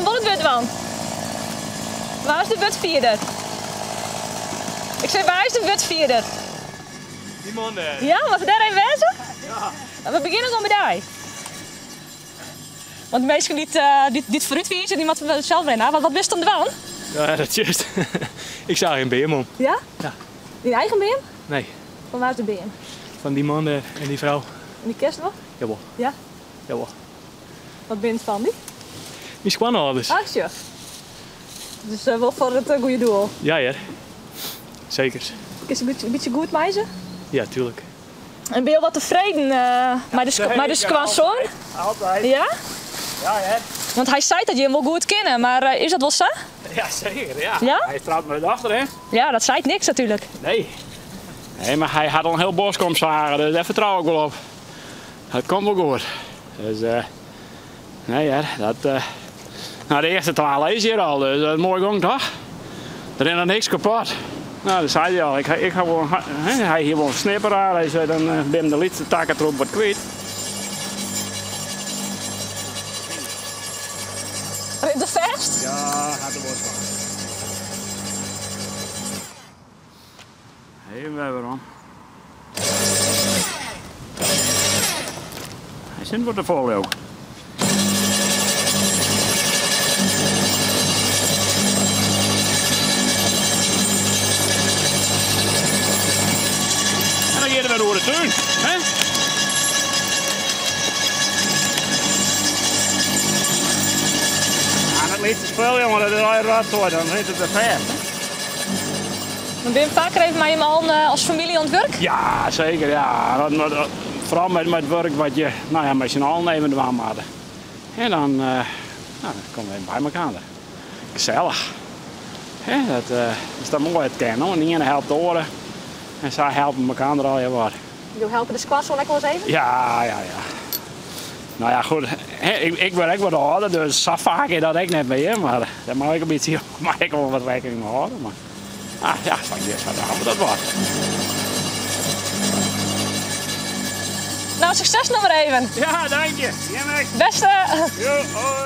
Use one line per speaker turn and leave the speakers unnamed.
jim wol it wurd dwaan? Wa is de wurdfierder? Ik sei, wa is de wurdfierder?
Dy man dêr.
Ja, moatte we dêr even wêze?
Ja.
We begjinne gewoan by dy. Want de minsken dy't dy't foarút wize, dy moatte we sels wer Wat bist oan it dwaan?
Ja, dat is Ik saagje in beam om.
Ja?
Ja.
Dyn eigen beam?
Nee.
Fan wa is de beam?
Fan dy man dêr en dy frou.
En dy kenst wol?
Jawol.
Ja?
Jawol.
Wat binne it fan dy?
Myn skoanâlders.
Ah, sjoch. Dus wol foar it goede doel.
Ja hear. Seker.
Kinst in bytsje goed mei se?
Ja, tuerlik.
En binne jo wat tefreden mei de, mei de skoansoan?
Altyd.
Ja?
Ja hear.
Want hy seit dat jim wol goed kinne, mar is dat wol sa?
Ja, seker, ja.
Ja?
Hy is troud mei de dochter, hè?
Ja, dat seit niks natuerlik.
Nee. Nee, mar hy hat al in hiel bosk omsage, dus dêr fertrou ik wol op. Dat komt wol goed. Dus, uh, nee hear, dat... Uh, nou, de earste twa lizze hjir al, dus dat is moai gong toch? Der is noch niks kapot. Nou, dat sei hy al. Ik, ik ha wol, hy hie wol in snipperaar. Hy sei, dan eh, binne de lytse takketroep wat kwyt.
Rint er fêst?
Ja, hat er wol fan. Even wer werom. Hy sit wat te fol ook. En dan giet er wer oer de tún. Hè? Ja, dat lytse spul, jongen, dat is al rotzooi. Dan rint it der fêst.
Maar binne faker even mei jim allen as famylje oan it wurk?
Ja, seker. Ja. Foaral mei it wurk wat je nou ja, mei syn allen even dwaan moatte. En dan, nou, dan komme we even by mekoar. Gesellich. Hè, dat is dan moai, it kin. De iene helpt de oare en sa helpe mekoar der allegear wat.
Jo helpe de skoansoan ek wolris even?
Ja, ja, ja. Nou ja, goed, ik wurd ek wat âlder, dus sa faak is dat ek net mear. Mar dêr mei ik in bytsje, mei ik wol wat rekkening mei hâlde. Mar ah, ja, sa dogge we dat wat.
Nou, sukses noch mar even.
Ja, dank je. Jim ek.
Bêste.
Jo, hoi.